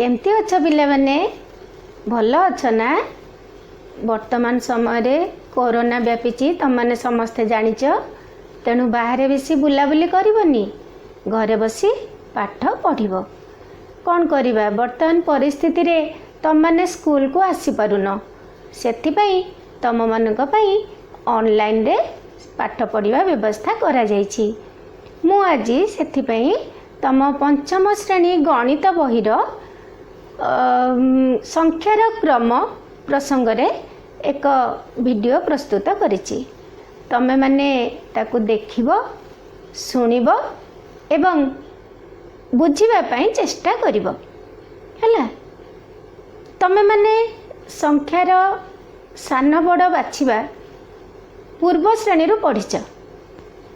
କେମିତି ଅଛ ପିଲାମାନେ? ଭଲ ଅଛ ନା? ବର୍ତ୍ତମାନ ସମୟରେ କରୋନା ବ୍ୟାପିଛି, ତମମାନେ ସମସ୍ତେ ଜାଣିଛ। ତେଣୁ ବାହାରେ ବେଶୀ ବୁଲାବୁଲି କରିବନି, ଘରେ ବସି ପାଠ ପଢ଼ିବ। କ'ଣ କରିବା, ବର୍ତ୍ତମାନ ପରିସ୍ଥିତିରେ ତମମାନେ ସ୍କୁଲକୁ ଆସିପାରୁନ। ସେଥିପାଇଁ ତମମାନଙ୍କ ପାଇଁ ଅନଲାଇନରେ ପାଠ ପଢ଼ିବା ବ୍ୟବସ୍ଥା କରାଯାଇଛି। ମୁଁ ଆଜି ସେଥିପାଇଁ ତମ ପଞ୍ଚମ ଶ୍ରେଣୀ ଗଣିତ ବହିର ସଂଖ୍ୟାର କ୍ରମ ପ୍ରସଙ୍ଗରେ ଏକ ଭିଡ଼ିଓ ପ୍ରସ୍ତୁତ କରିଛି। ତମେମାନେ ତାକୁ ଦେଖିବ, ଶୁଣିବ ଏବଂ ବୁଝିବା ପାଇଁ ଚେଷ୍ଟା କରିବ। ହେଲା? ତମେମାନେ ସଂଖ୍ୟାର ସାନ ବଡ଼ ବାଛିବା ପୂର୍ବ ଶ୍ରେଣୀରୁ ପଢ଼ିଛ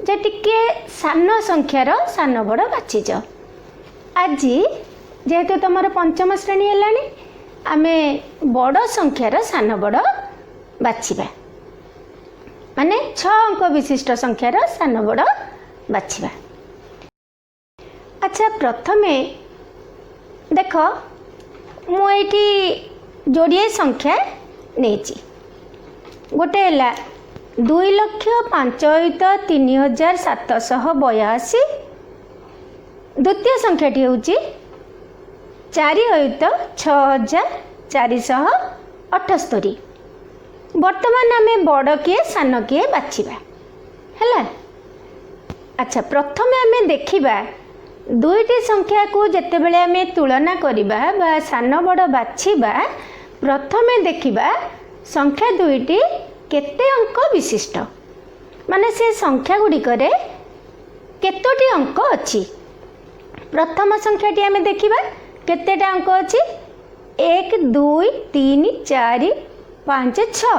ଯେ ଟିକେ ସାନ ସଂଖ୍ୟାର ସାନ ବଡ଼ ବାଛିଛ। ଆଜି ଯେହେତୁ ତୁମର ପଞ୍ଚମ ଶ୍ରେଣୀ ହେଲାଣି, ଆମେ ବଡ଼ ସଂଖ୍ୟାର ସାନ ବଡ଼ ବାଛିବା, ମାନେ 6 ଅଙ୍କ ବିଶିଷ୍ଟ ସଂଖ୍ୟାର ସାନ ବଡ଼ ବାଛିବା। ଆଚ୍ଛା, ପ୍ରଥମେ ଦେଖ, ମୁଁ ଏଇଠି ଯୋଡ଼ିଏ ସଂଖ୍ୟା ନେଇଛି। ଗୋଟେ ହେଲା 2,05,3782। ଦ୍ୱିତୀୟ ସଂଖ୍ୟାଟି ହେଉଛି 4,ଅୟୁତ 6478। ବର୍ତ୍ତମାନ ଆମେ ବଡ଼ କିଏ, ସାନ କିଏ ବାଛିବା। ହେଲା? ଆଚ୍ଛା, ପ୍ରଥମେ ଆମେ ଦେଖିବା, ଦୁଇଟି ସଂଖ୍ୟାକୁ ଯେତେବେଳେ ଆମେ ତୁଳନା କରିବା ବା ସାନ ବଡ଼ ବାଛିବା, ପ୍ରଥମେ ଦେଖିବା ସଂଖ୍ୟା ଦୁଇଟି କେତେ ଅଙ୍କ ବିଶିଷ୍ଟ, ମାନେ ସେ ସଂଖ୍ୟା ଗୁଡ଼ିକରେ କେତୋଟି ଅଙ୍କ ଅଛି। ପ୍ରଥମ ସଂଖ୍ୟାଟି ଆମେ ଦେଖିବା କେତେଟା ଅଙ୍କ ଅଛି। 1, 2, 3, 4, 5, 6।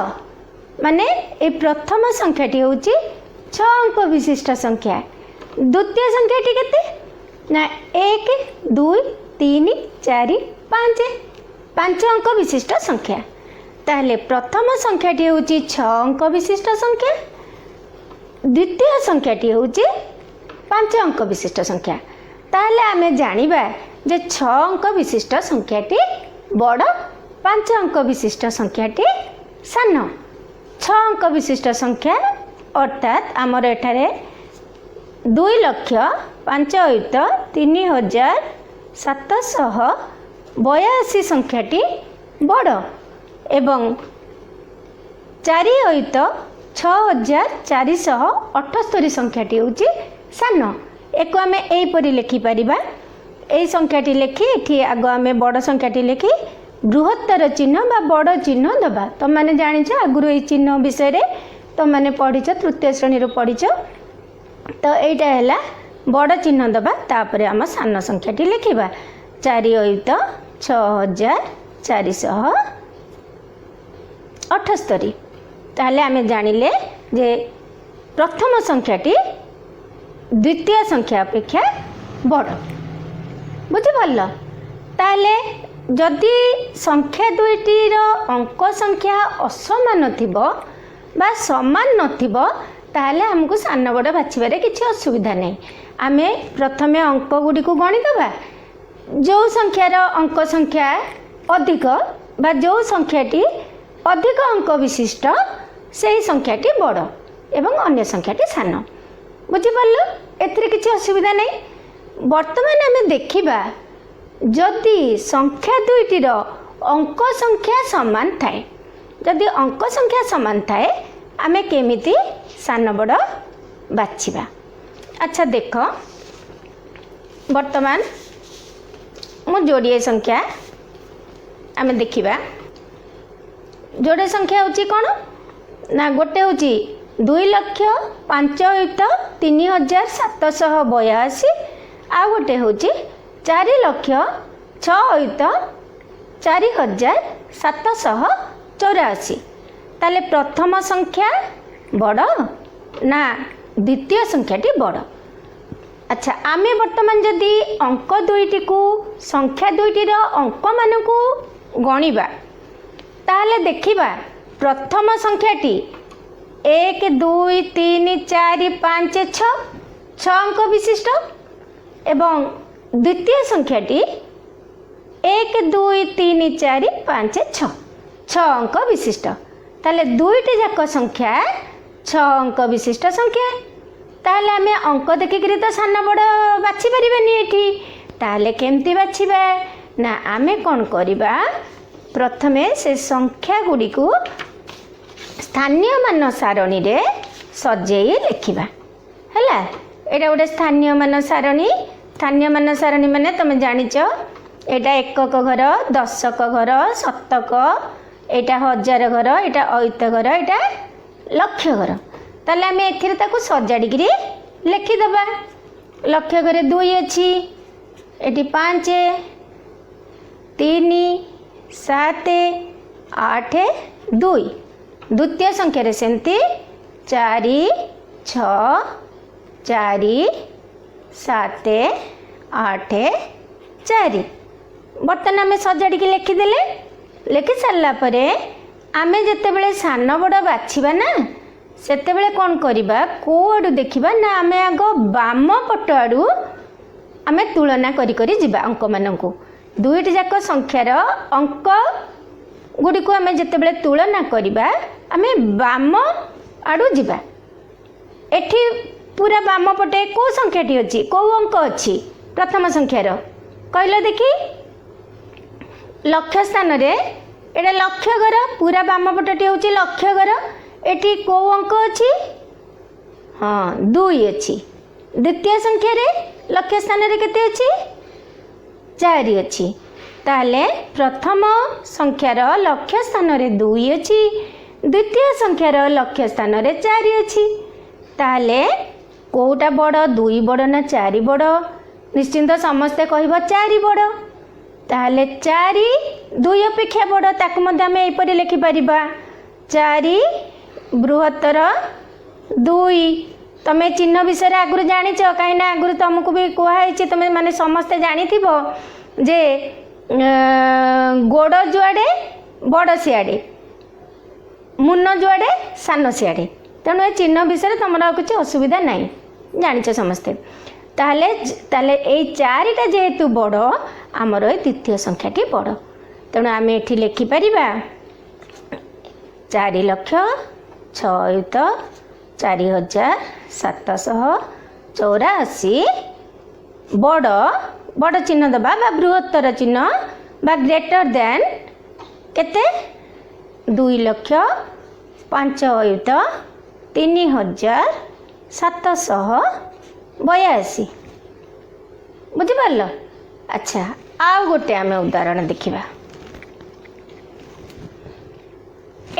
ମାନେ ଏଇ ପ୍ରଥମ ସଂଖ୍ୟାଟି ହେଉଛି 6 ଅଙ୍କ ବିଶିଷ୍ଟ ସଂଖ୍ୟା। ଦ୍ୱିତୀୟ ସଂଖ୍ୟାଟି କେତେ ନା 1, 2, 3, 4, 5, 5 ଅଙ୍କ ବିଶିଷ୍ଟ ସଂଖ୍ୟା। ତାହେଲେ ପ୍ରଥମ ସଂଖ୍ୟାଟି ହେଉଛି 6 ଅଙ୍କ ବିଶିଷ୍ଟ ସଂଖ୍ୟା, ଦ୍ୱିତୀୟ ସଂଖ୍ୟାଟି ହେଉଛି 5 ଅଙ୍କ ବିଶିଷ୍ଟ ସଂଖ୍ୟା। ତାହେଲେ ଆମେ ଜାଣିବା ଯେ 6 ଅଙ୍କ ବିଶିଷ୍ଟ ସଂଖ୍ୟାଟି ବଡ଼, 5 ଅଙ୍କ ବିଶିଷ୍ଟ ସଂଖ୍ୟାଟି ସାନ। 6 ଅଙ୍କ ବିଶିଷ୍ଟ ସଂଖ୍ୟା, ଅର୍ଥାତ୍ ଆମର ଏଠାରେ 2,05,3782 ସଂଖ୍ୟାଟି ବଡ଼ ଏବଂ 4,ଅୟୁତ 6478 ସଂଖ୍ୟାଟି ହେଉଛି ସାନ। ଏକୁ ଆମେ ଏହିପରି ଲେଖିପାରିବା। ଏଇ ସଂଖ୍ୟାଟି ଲେଖି ଏଠି ଆଗ ଆମେ ବଡ଼ ସଂଖ୍ୟାଟି ଲେଖି ବୃହତ୍ତର ଚିହ୍ନ ବା ବଡ଼ ଚିହ୍ନ ଦେବା। ତୁମମାନେ ଜାଣିଛ, ଆଗରୁ ଏଇ ଚିହ୍ନ ବିଷୟରେ ତୁମମାନେ ପଢ଼ିଛ, ତୃତୀୟ ଶ୍ରେଣୀରୁ ପଢ଼ିଛ। ତ ଏଇଟା ହେଲା ବଡ଼ ଚିହ୍ନ ଦେବା, ତାପରେ ଆମ ସାନ ସଂଖ୍ୟାଟି ଲେଖିବା, 4,ଅୟୁତ 6478। ତାହେଲେ ଆମେ ଜାଣିଲେ ଯେ ପ୍ରଥମ ସଂଖ୍ୟାଟି ଦ୍ୱିତୀୟ ସଂଖ୍ୟା ଅପେକ୍ଷା ବଡ଼। ବୁଝିପାରିଲ? ତାହେଲେ ଯଦି ସଂଖ୍ୟା ଦୁଇଟିର ଅଙ୍କ ସଂଖ୍ୟା ଅସମାନ ଥିବ ବା ସମାନ ନଥିବ, ତାହେଲେ ଆମକୁ ସାନ ବଡ଼ ବାଛିବାରେ କିଛି ଅସୁବିଧା ନାହିଁ। ଆମେ ପ୍ରଥମେ ଅଙ୍କ ଗୁଡ଼ିକୁ ଗଣିଦେବା। ଯେଉଁ ସଂଖ୍ୟାର ଅଙ୍କ ସଂଖ୍ୟା ଅଧିକ ବା ଯେଉଁ ସଂଖ୍ୟାଟି ଅଧିକ ଅଙ୍କ ବିଶିଷ୍ଟ, ସେହି ସଂଖ୍ୟାଟି ବଡ଼ ଏବଂ ଅନ୍ୟ ସଂଖ୍ୟାଟି ସାନ। ବୁଝିପାରିଲ? ଏଥିରେ କିଛି ଅସୁବିଧା ନାହିଁ। ବର୍ତ୍ତମାନ ଆମେ ଦେଖିବା, ଯଦି ସଂଖ୍ୟା ଦୁଇଟିର ଅଙ୍କ ସଂଖ୍ୟା ସମାନ ଥାଏ, ଯଦି ଅଙ୍କ ସଂଖ୍ୟା ସମାନ ଥାଏ, ଆମେ କେମିତି ସାନ ବଡ଼ ବାଛିବା? ଆଚ୍ଛା ଦେଖ, ବର୍ତ୍ତମାନ ମୁଁ ଯୋଡ଼ିଏ ସଂଖ୍ୟା ଆମେ ଦେଖିବା। ଯୋଡ଼ିଏ ସଂଖ୍ୟା ହେଉଛି କ'ଣ ନା ଗୋଟେ ହେଉଛି 2,05,3782, ଆଉ ଗୋଟେ ହେଉଛି 4,06,ଅୟୁତ 4784। ତାହେଲେ ପ୍ରଥମ ସଂଖ୍ୟା ବଡ଼ ନା ଦ୍ୱିତୀୟ ସଂଖ୍ୟାଟି ବଡ଼? ଆଚ୍ଛା, ଆମେ ବର୍ତ୍ତମାନ ଯଦି ଅଙ୍କ ଦୁଇଟିକୁ, ସଂଖ୍ୟା ଦୁଇଟିର ଅଙ୍କମାନଙ୍କୁ ଗଣିବା, ତାହେଲେ ଦେଖିବା ପ୍ରଥମ ସଂଖ୍ୟାଟି 1, 2, 3, 4, 5, 6, 6 ଅଙ୍କ ବିଶିଷ୍ଟ ଏବଂ ଦ୍ୱିତୀୟ ସଂଖ୍ୟାଟି 1 2 3 4 5 6, 6 ଅଙ୍କ ବିଶିଷ୍ଟ। ତାହେଲେ ଦୁଇଟି ଯାକ ସଂଖ୍ୟା 6 ଅଙ୍କ ବିଶିଷ୍ଟ ସଂଖ୍ୟା। ତାହେଲେ ଆମେ ଅଙ୍କ ଦେଖିକିରି ତ ସାନ ବଡ଼ ବାଛି ପାରିବାନି ଏଠି। ତାହେଲେ କେମିତି ବାଛିବା ନା, ଆମେ କ'ଣ କରିବା, ପ୍ରଥମେ ସେ ସଂଖ୍ୟା ଗୁଡ଼ିକୁ ସ୍ଥାନୀୟ ମାନ ସାରଣୀରେ ସଜେଇ ଲେଖିବା। ହେଲା, ଏଇଟା ଗୋଟେ ସ୍ଥାନୀୟ ମାନ ସାରଣୀ। ସ୍ଥାନୀୟ ମାନ ସାରଣୀ ମାନେ ତୁମେ ଜାଣିଛ, ଏଇଟା ଏକକ ଘର, ଦଶକ ଘର, ଶତକ, ଏଇଟା ହଜାର ଘର, ଏଇଟା ଅୟୁତ ଘର, ଏଇଟା ଲକ୍ଷ ଘର। ତାହେଲେ ଆମେ ଏଥିରେ ତାକୁ ସଜାଡ଼ିକିରି ଲେଖିଦେବା। ଲକ୍ଷ ଘରେ 2 ଅଛି, ଏଠି 5, 3, 7, 8, 2। ଦ୍ୱିତୀୟ ସଂଖ୍ୟାରେ ସେମିତି 4, 6, 4, 7, 8, 4। ବର୍ତ୍ତମାନ ଆମେ ସଜାଡ଼ିକି ଲେଖିଦେଲେ। ଲେଖି ସାରିଲା ପରେ ଆମେ ଯେତେବେଳେ ସାନ ବଡ଼ ବାଛିବା ନା, ସେତେବେଳେ କ'ଣ କରିବା, କେଉଁ ଆଡ଼ୁ ଦେଖିବା ନା, ଆମେ ଆଗ ବାମ ପଟ ଆଡ଼ୁ ଆମେ ତୁଳନା କରି କରି ଯିବା ଅଙ୍କମାନଙ୍କୁ। ଦୁଇଟି ଯାକ ସଂଖ୍ୟାର ଅଙ୍କ ଗୁଡ଼ିକୁ ଆମେ ଯେତେବେଳେ ତୁଳନା କରିବା, ଆମେ ବାମ ଆଡ଼ୁ ଯିବା। ଏଠି ପୁରା ବାମ ପଟେ କେଉଁ ସଂଖ୍ୟାଟି ଅଛି, କେଉଁ ଅଙ୍କ ଅଛି ପ୍ରଥମ ସଂଖ୍ୟାର, କହିଲ ଦେଖି? ଲକ୍ଷ ସ୍ଥାନରେ, ଏଇଟା ଲକ୍ଷ ଘର, ପୁରା ବାମ ପଟଟି ହେଉଛି ଲକ୍ଷ ଘର। ଏଠି କେଉଁ ଅଙ୍କ ଅଛି? ହଁ, 2 ଅଛି। ଦ୍ୱିତୀୟ ସଂଖ୍ୟାରେ ଲକ୍ଷ ସ୍ଥାନରେ କେତେ ଅଛି? 4 ଅଛି। ତାହେଲେ ପ୍ରଥମ ସଂଖ୍ୟାର ଲକ୍ଷ ସ୍ଥାନରେ 2 ଅଛି, ଦ୍ୱିତୀୟ ସଂଖ୍ୟାର ଲକ୍ଷ ସ୍ଥାନରେ 4 ଅଛି। ତାହେଲେ କେଉଁଟା ବଡ଼, 2 ବଡ଼ ନା 4 ବଡ଼? ନିଶ୍ଚିନ୍ତ ସମସ୍ତେ କହିବ 4 ବଡ଼। ତାହେଲେ 4 2 ଅପେକ୍ଷା ବଡ଼, ତାକୁ ମଧ୍ୟ ଆମେ ଏହିପରି ଲେଖିପାରିବା, 4 ବୃହତ୍ତର 2। ତମେ ଚିହ୍ନ ବିଷୟରେ ଆଗରୁ ଜାଣିଛ, କାହିଁକିନା ଆଗରୁ ତୁମକୁ ବି କୁହାହେଇଛି। ତୁମେ ମାନେ ସମସ୍ତେ ଜାଣିଥିବ ଯେ ଗୋଡ଼ ଯୁଆଡ଼େ ବଡ଼ ସିଆଡ଼େ, ମୁନ ଯୁଆଡ଼େ ସାନ ସିଆଡ଼େ। ତେଣୁ ଏ ଚିହ୍ନ ବିଷୟରେ ତୁମର ଆଉ କିଛି ଅସୁବିଧା ନାହିଁ, ଜାଣିଛ ସମସ୍ତେ। ତାହେଲେ ଏଇ 4ଟା ଯେହେତୁ ବଡ଼, ଆମର ଏ ଦ୍ୱିତୀୟ ସଂଖ୍ୟାଟି ବଡ଼। ତେଣୁ ଆମେ ଏଠି ଲେଖିପାରିବା 4 ଲକ୍ଷ 6 4784 ବଡ଼, ବଡ଼ ଚିହ୍ନ ଦେବା ବା ବୃହତ୍ତର ଚିହ୍ନ ବା ଗ୍ରେଟର ଦେନ୍ କେତେ? 2 ଲକ୍ଷ 5 ଅୟୁତ 3782। ବୁଝିପାରିଲ? ଆଚ୍ଛା, ଆଉ ଗୋଟେ ଆମେ ଉଦାହରଣ ଦେଖିବା।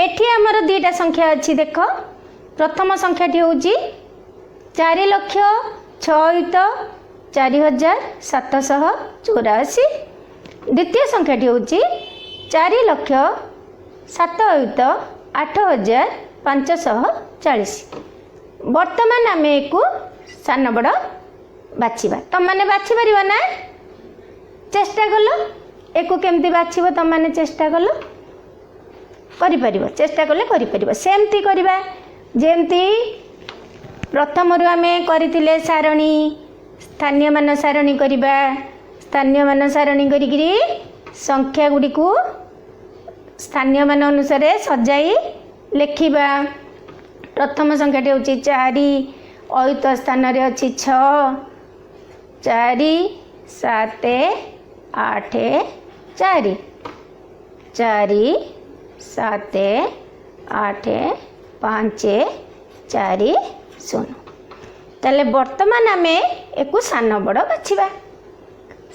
ଏଠି ଆମର ଦୁଇଟା ସଂଖ୍ୟା ଅଛି ଦେଖ। ପ୍ରଥମ ସଂଖ୍ୟାଟି ହେଉଛି 4 ଲକ୍ଷ 6 ଅୟୁତ 4784। ଦ୍ୱିତୀୟ ସଂଖ୍ୟାଟି ହେଉଛି 4 ଲକ୍ଷ 7 ଅୟୁତ 8540। ବର୍ତ୍ତମାନ ଆମେ ଏକୁ ସାନ ବଡ଼ ବାଛିବା। ତୁମମାନେ ବାଛିପାରିବ ନା? ଚେଷ୍ଟା କଲ, ଏକୁ କେମିତି ବାଛିବ ତୁମମାନେ ଚେଷ୍ଟା କଲ, କରିପାରିବ। ଚେଷ୍ଟା କଲେ କରିପାରିବ। ସେମିତି କରିବା ଯେମିତି ପ୍ରଥମରୁ ଆମେ କରିଥିଲେ ସାରଣୀ, ସ୍ଥାନୀୟ ମାନ ସାରଣୀ କରିବା। ସ୍ଥାନୀୟ ମାନ ସାରଣୀ କରିକିରି ସଂଖ୍ୟା ଗୁଡ଼ିକୁ ସ୍ଥାନୀୟ ମାନ ଅନୁସାରେ ସଜାଇ ଲେଖିବା। ପ୍ରଥମ ସଂଖ୍ୟାଟି ହେଉଛି 4, ଅୟୁତ ସ୍ଥାନରେ ଅଛି 6, 4, 7, 8, 4, 4, 7, 8, 5, 4, 0। ତାହେଲେ ବର୍ତ୍ତମାନ ଆମେ ଏକୁ ସାନ ବଡ଼ ବାଛିବା।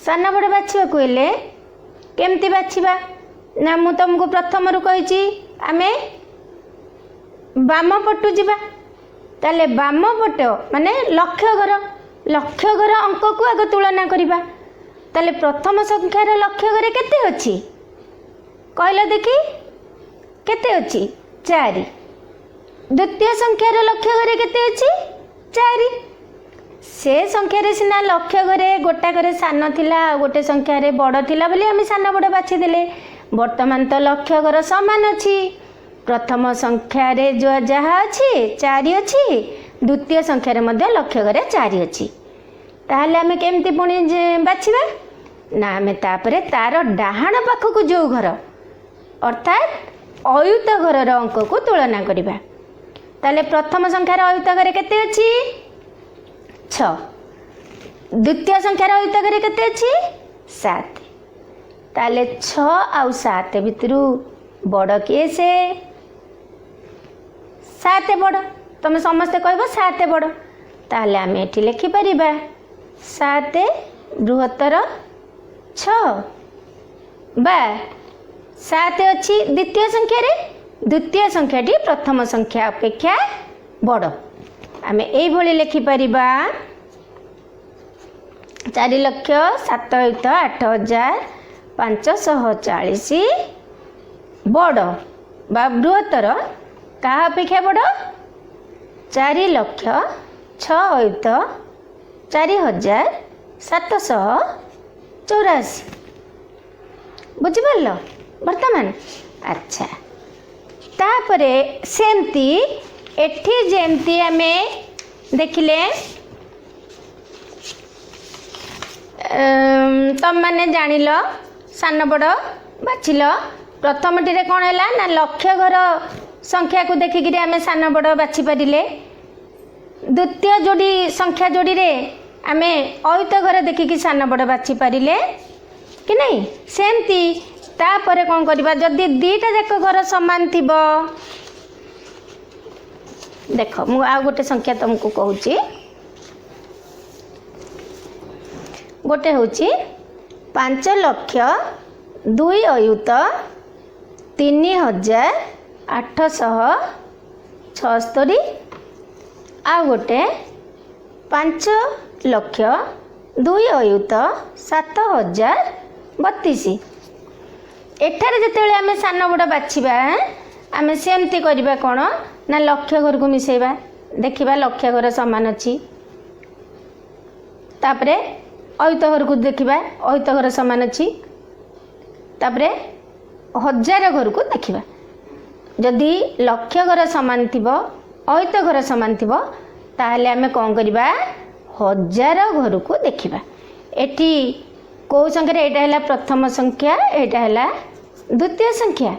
ସାନ ବଡ଼ ବାଛିବାକୁ ହେଲେ କେମିତି ବାଛିବା ନା, ମୁଁ ତୁମକୁ ପ୍ରଥମରୁ କହିଛି ଆମେ ବାମ ପଟୁ ଯିବା। ତାହେଲେ ବାମ ପଟ ମାନେ ଲକ୍ଷ ଘର, ଲକ୍ଷ ଘର ଅଙ୍କକୁ ଆଗ ତୁଳନା କରିବା। ତାହେଲେ ପ୍ରଥମ ସଂଖ୍ୟାର ଲକ୍ଷ ଘରେ କେତେ ଅଛି କହିଲ ଦେଖି? କେତେ ଅଛି? 4। ଦ୍ୱିତୀୟ ସଂଖ୍ୟାର ଲକ୍ଷ ଘରେ କେତେ ଅଛି? 4। ସେ ସଂଖ୍ୟାରେ ସିନା ଲକ୍ଷ ଘରେ ଗୋଟାକରେ ସାନ ଥିଲା ଆଉ ଗୋଟେ ସଂଖ୍ୟାରେ ବଡ଼ ଥିଲା ବୋଲି ଆମେ ସାନ ବଡ଼ ବାଛିଦେଲେ। ବର୍ତ୍ତମାନ ତ ଲକ୍ଷ ଘର ସମାନ ଅଛି। ପ୍ରଥମ ସଂଖ୍ୟାରେ ଯାହା ଅଛି 4 ଅଛି, ଦ୍ୱିତୀୟ ସଂଖ୍ୟାରେ ମଧ୍ୟ ଲକ୍ଷ ଘରେ 4 ଅଛି। ତାହେଲେ ଆମେ କେମିତି ପୁଣି ବାଛିବା? ନା ଆମେ ତାପରେ ତାର ଡାହାଣ ପାଖକୁ ଯେଉଁ ଘର ଅର୍ଥାତ୍ ଅୟୁତ ଘରର ଅଙ୍କକୁ ତୁଳନା କରିବା। ତାହେଲେ ପ୍ରଥମ ସଂଖ୍ୟାର ଅୟୁତ ଘରେ କେତେ ଅଛି? 6। ଦ୍ୱିତୀୟ ସଂଖ୍ୟାର ଅୟୁତ ଘରେ କେତେ ଅଛି? 7। ତାହେଲେ 6 ଆଉ 7 ଭିତରୁ ବଡ଼ କିଏ? ସେ 7 ବଡ଼। ତମେ ସମସ୍ତେ କହିବ 7 ବଡ଼। ତାହେଲେ ଆମେ ଏଠି ଲେଖିପାରିବା 7 ବୃହତ୍ତର 6, ବା 7 ଅଛି ଦ୍ୱିତୀୟ ସଂଖ୍ୟାରେ, ଦ୍ୱିତୀୟ ସଂଖ୍ୟାଟି ପ୍ରଥମ ସଂଖ୍ୟା ଅପେକ୍ଷା ବଡ଼। ଆମେ ଏଇଭଳି ଲେଖିପାରିବା 4 ଲକ୍ଷ 7 ଅୟୁତ 8540 ବଡ଼ ବା ବୃହତ୍ତର କାହା ଅପେକ୍ଷା ବଡ଼? 4 ଲକ୍ଷ 6 ଅୟୁତ 4784। ବୁଝିପାରିଲ ବର୍ତ୍ତମାନ? ଆଚ୍ଛା, ତାପରେ ସେମିତି ଏଠି ଯେମିତି ଆମେ ଦେଖିଲେ, ତମମାନେ ଜାଣିଲ ସାନ ବଡ଼ ବାଛିଲ। ପ୍ରଥମଟିରେ କ'ଣ ହେଲା ନା ଲକ୍ଷ ଘର ସଂଖ୍ୟାକୁ ଦେଖିକିରି ଆମେ ସାନ ବଡ଼ ବାଛିପାରିଲେ। ଦ୍ୱିତୀୟ ଯୋଡ଼ି ସଂଖ୍ୟା ଯୋଡ଼ିରେ ଆମେ ଅୟୁତ ଘର ଦେଖିକି ସାନ ବଡ଼ ବାଛିପାରିଲେ କି ନାହିଁ? ସେମିତି ତାପରେ କ'ଣ କରିବା? ଯଦି ଦୁଇଟା ଯାକ ଘର ସମାନ ଥିବ, ଦେଖ ମୁଁ ଆଉ ଗୋଟେ ସଂଖ୍ୟା ତୁମକୁ କହୁଛି। ଗୋଟେ ହେଉଛି 5 ଲକ୍ଷ 2 ଅୟୁତ 3876, ଆଉ ଗୋଟେ 5 ଲକ୍ଷ 2 ଅୟୁତ 7032। ଏଠାରେ ଯେତେବେଳେ ଆମେ ସାନ ବଡ଼ ବାଛିବା, ଆମେ ସେମିତି କରିବା କ'ଣ ନା ଲକ୍ଷ ଘରକୁ ମିଶାଇବା। ଦେଖିବା ଲକ୍ଷ ଘର ସମାନ ଅଛି, ତାପରେ ଅୟୁତ ଘରକୁ ଦେଖିବା, ଅୟୁତ ଘର ସମାନ ଅଛି, ତାପରେ ହଜାର ଘରକୁ ଦେଖିବା। ଯଦି ଲକ୍ଷ ଘର ସମାନ ଥିବ, ଅୟୁତ ଘର ସମାନ ଥିବ, ତାହେଲେ ଆମେ କ'ଣ କରିବା? ହଜାର ଘରକୁ ଦେଖିବା। ଏଠି କେଉଁ ସଂଖ୍ୟାରେ? ଏଇଟା ହେଲା ପ୍ରଥମ ସଂଖ୍ୟା, ଏଇଟା ହେଲା ଦ୍ୱିତୀୟ ସଂଖ୍ୟା।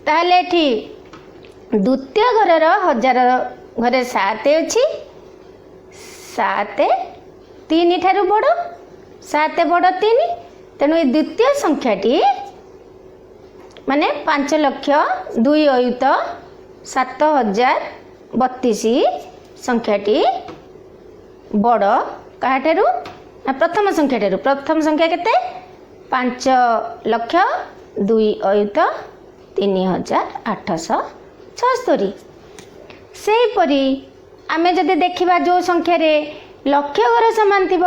ତାହେଲେ ଏଠି ଦ୍ୱିତୀୟ ଘରର ହଜାର ଘରେ 7 ଅଛି, 7 3 ଠାରୁ ବଡ଼, 7 ବଡ଼ 3। ତେଣୁ ଏ ଦ୍ୱିତୀୟ ସଂଖ୍ୟାଟି ମାନେ 5 ଲକ୍ଷ 2 ଅୟୁତ 7032 ସଂଖ୍ୟାଟି ବଡ଼ କାହାଠାରୁ ନା ପ୍ରଥମ ସଂଖ୍ୟାଠାରୁ। ପ୍ରଥମ ସଂଖ୍ୟା କେତେ? 5 ଲକ୍ଷ 2 ଅୟୁତ 3876। ସେହିପରି ଆମେ ଯଦି ଦେଖିବା ଯେଉଁ ସଂଖ୍ୟାରେ ଲକ୍ଷ ଘର ସମାନ ଥିବ,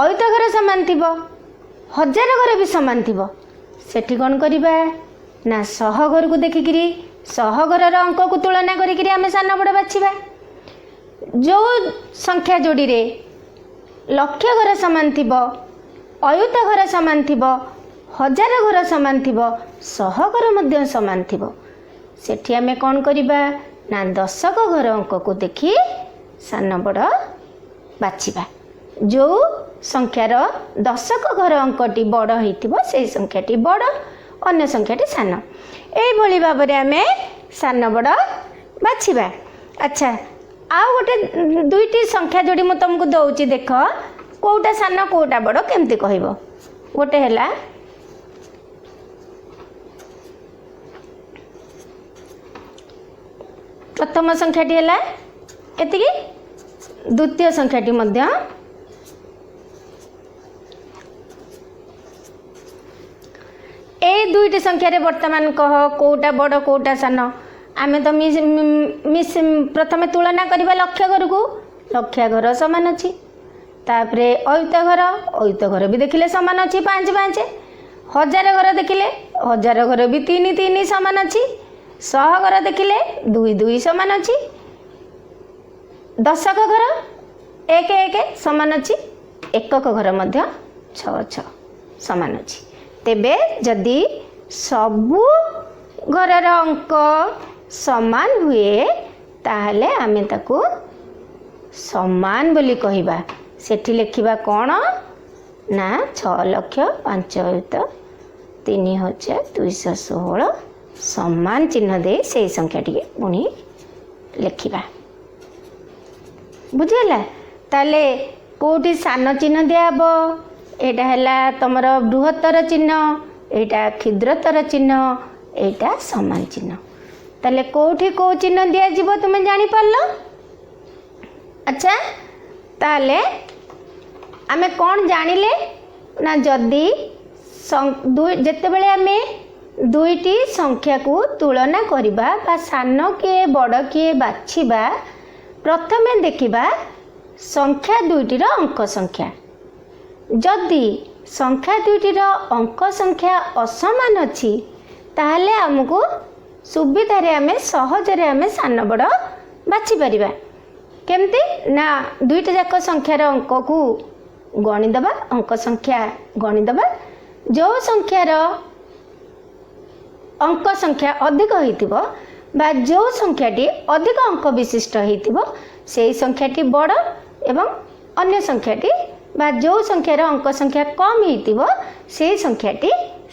ଅୟୁତ ଘର ସମାନ ଥିବ, ହଜାର ଘର ବି ସମାନ ଥିବ, ସେଠି କ'ଣ କରିବା ନା ଶହ ଘରକୁ ଦେଖିକିରି ଶହ ଘରର ଅଙ୍କକୁ ତୁଳନା କରିକିରି ଆମେ ସାନ ବଡ଼ ବାଛିବା। ଯେଉଁ ସଂଖ୍ୟା ଯୋଡ଼ିରେ ଲକ୍ଷ ଘର ସମାନ ଥିବ, ଅୟୁତ ଘର ସମାନ ଥିବ, ହଜାର ଘର ସମାନ ଥିବ, ଶହ ଘର ମଧ୍ୟ ସମାନ ଥିବ, ସେଠି ଆମେ କ'ଣ କରିବା ନା ଦଶକ ଘର ଅଙ୍କକୁ ଦେଖି ସାନ ବଡ଼ ବାଛିବା। ଯେଉଁ ସଂଖ୍ୟାର ଦଶକ ଘର ଅଙ୍କଟି ବଡ଼ ହେଇଥିବ ସେଇ ସଂଖ୍ୟାଟି ବଡ଼, ଅନ୍ୟ ସଂଖ୍ୟାଟି ସାନ। ଏଇଭଳି ଭାବରେ ଆମେ ସାନ ବଡ଼ ବାଛିବା। ଆଚ୍ଛା, ଆଉ ଗୋଟେ ଦୁଇଟି ସଂଖ୍ୟା ଯୋଡ଼ି ମୁଁ ତୁମକୁ ଦେଉଛି, ଦେଖ କେଉଁଟା ସାନ କେଉଁଟା ବଡ଼ କେମିତି କହିବ। ଗୋଟେ ହେଲା ପ୍ରଥମ ସଂଖ୍ୟାଟି ହେଲା ଏତିକି, ଦ୍ୱିତୀୟ ସଂଖ୍ୟାଟି ମଧ୍ୟ ଏଇ ଦୁଇଟି ସଂଖ୍ୟାରେ ବର୍ତ୍ତମାନ କହ କେଉଁଟା ବଡ଼ କେଉଁଟା ସାନ। ଆମେ ତ ପ୍ରଥମେ ତୁଳନା କରିବା ଲକ୍ଷ ଘରକୁ, ଲକ୍ଷ ଘର ସମାନ ଅଛି, ତାପରେ ଅୟୁତ ଘର, ଅୟୁତ ଘର ବି ଦେଖିଲେ ସମାନ ଅଛି 5 5, ହଜାର ଘର ଦେଖିଲେ ହଜାର ଘର ବି 3 3 ସମାନ ଅଛି, ଶହ ଘର ଦେଖିଲେ 2 2 ସମାନ ଅଛି, ଦଶକ ଘର 1 1 ସମାନ ଅଛି, ଏକକ ଘର ମଧ୍ୟ 6 6 ସମାନ ଅଛି। ତେବେ ଯଦି ସବୁ ଘରର ଅଙ୍କ ସମାନ ହୁଏ ତାହେଲେ ଆମେ ତାକୁ ସମାନ ବୋଲି କହିବା। ସେଠି ଲେଖିବା କ'ଣ? ନା 6,05,3216 ସମାନ ଚିହ୍ନ ଦେଇ ସେଇ ସଂଖ୍ୟାଟିକି ପୁଣି ଲେଖିବା। ବୁଝିହେଲା? ତାହେଲେ କେଉଁଠି ସାନ ଚିହ୍ନ ଦିଆହେବ? ଏଇଟା ହେଲା ତୁମର ବୃହତ୍ତର ଚିହ୍ନ, ଏଇଟା କ୍ଷୁଦ୍ରତର ଚିହ୍ନ, ଏଇଟା ସମାନ ଚିହ୍ନ। ତାହେଲେ କେଉଁଠି କେଉଁ ଚିହ୍ନ ଦିଆଯିବ ତୁମେ ଜାଣିପାରିଲ? ଆଚ୍ଛା, ତାହେଲେ ଆମେ କ'ଣ ଜାଣିଲେ ନା ଯଦି ଯେତେବେଳେ ଆମେ ଦୁଇଟି ସଂଖ୍ୟାକୁ ତୁଳନା କରିବା ବା ସାନ କିଏ ବଡ଼ କିଏ ବାଛିବା, ପ୍ରଥମେ ଦେଖିବା ସଂଖ୍ୟା ଦୁଇଟିର ଅଙ୍କ ସଂଖ୍ୟା। ଯଦି ସଂଖ୍ୟା ଦୁଇଟିର ଅଙ୍କ ସଂଖ୍ୟା ଅସମାନ ଅଛି, ତାହେଲେ ଆମକୁ ସୁବିଧାରେ ଆମେ ସହଜରେ ଆମେ ସାନ ବଡ଼ ବାଛିପାରିବା। କେମିତି ନା ଦୁଇଟା ଯାକ ସଂଖ୍ୟାର ଅଙ୍କକୁ ଗଣିଦେବା, ଅଙ୍କ ସଂଖ୍ୟା ଗଣିଦେବା। ଯେଉଁ ସଂଖ୍ୟାର ଅଙ୍କ ସଂଖ୍ୟା ଅଧିକ ହେଇଥିବ ବା ଯେଉଁ ସଂଖ୍ୟାଟି ଅଧିକ ଅଙ୍କ ବିଶିଷ୍ଟ ହେଇଥିବ, ସେଇ ସଂଖ୍ୟାଟି ବଡ଼ ଏବଂ ଅନ୍ୟ ସଂଖ୍ୟାଟି ବା ଯେଉଁ ସଂଖ୍ୟାର ଅଙ୍କ ସଂଖ୍ୟା କମ୍ ହେଇଥିବ ସେଇ ସଂଖ୍ୟାଟି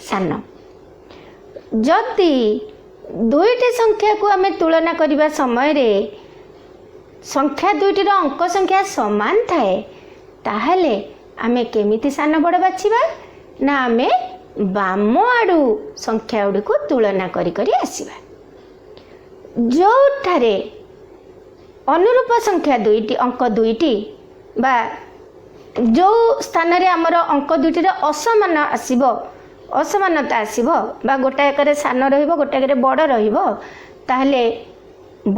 ସାନ। ଯଦି ଦୁଇଟି ସଂଖ୍ୟାକୁ ଆମେ ତୁଳନା କରିବା ସମୟରେ ସଂଖ୍ୟା ଦୁଇଟିର ଅଙ୍କ ସଂଖ୍ୟା ସମାନ ଥାଏ, ତାହେଲେ ଆମେ କେମିତି ସାନ ବଡ଼ ବାଛିବା? ନା ଆମେ ବାମ ଆଡ଼ୁ ସଂଖ୍ୟା ଗୁଡ଼ିକୁ ତୁଳନା କରି କରି ଆସିବା। ଯେଉଁଠାରେ ଅନୁରୂପ ସଂଖ୍ୟା ଦୁଇଟି, ଅଙ୍କ ଦୁଇଟି ବା ଯେଉଁ ସ୍ଥାନରେ ଆମର ଅଙ୍କ ଦୁଇଟିର ଅସମାନ ଆସିବ, ଅସମାନତା ଆସିବ ବା ଗୋଟାକରେ ସାନ ରହିବ ଗୋଟାକରେ ବଡ଼ ରହିବ, ତାହେଲେ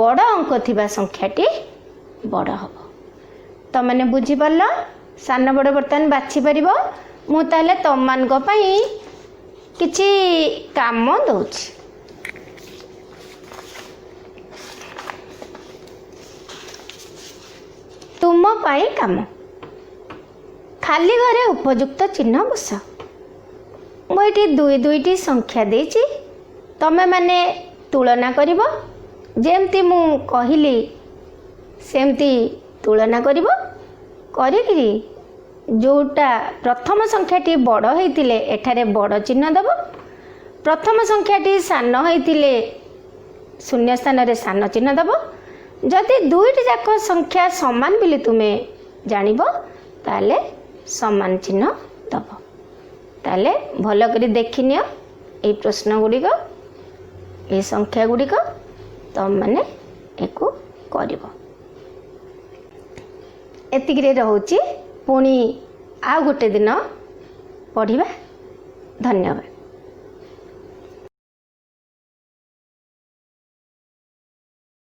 ବଡ଼ ଅଙ୍କ ଥିବା ସଂଖ୍ୟାଟି ବଡ଼ ହେବ। ତମେମାନେ ବୁଝିପାରିଲ? ସାନ ବଡ଼ ବର୍ତ୍ତମାନ ବାଛିପାରିବ। ମୁଁ ତାହେଲେ ତମମାନଙ୍କ ପାଇଁ କିଛି କାମ ଦେଉଛି। ତୁମ ପାଇଁ କାମ, ଖାଲି ଘରେ ଉପଯୁକ୍ତ ଚିହ୍ନ ବସାଅ। ମୁଁ ଏଠି ଦୁଇ ଦୁଇଟି ସଂଖ୍ୟା ଦେଇଛି, ତମେମାନେ ତୁଳନା କରିବ। ଯେମିତି ମୁଁ କହିଲି ସେମିତି ତୁଳନା କରିବ। କରିକିରି ଯେଉଁଟା ପ୍ରଥମ ସଂଖ୍ୟାଟି ବଡ଼ ହେଇଥିଲେ ଏଠାରେ ବଡ଼ ଚିହ୍ନ ଦେବ, ପ୍ରଥମ ସଂଖ୍ୟାଟି ସାନ ହେଇଥିଲେ ଶୂନ୍ୟ ସ୍ଥାନରେ ସାନ ଚିହ୍ନ ଦେବ। ଯଦି ଦୁଇଟି ଯାକ ସଂଖ୍ୟା ସମାନ ବୋଲି ତୁମେ ଜାଣିବ, ତାହେଲେ ସମାନ ଚିହ୍ନ ଦେବ। ତାହେଲେ ଭଲ କରି ଦେଖିନିଅ ଏଇ ପ୍ରଶ୍ନ ଗୁଡ଼ିକ, ଏଇ ସଂଖ୍ୟା ଗୁଡ଼ିକ ତୁମେମାନେ ଏକୁ କରିବ। ଏତିକିରେ ରହୁଛି, ପୁଣି ଆଉ ଗୋଟେ ଦିନ ପଢ଼ିବା। ଧନ୍ୟବାଦ।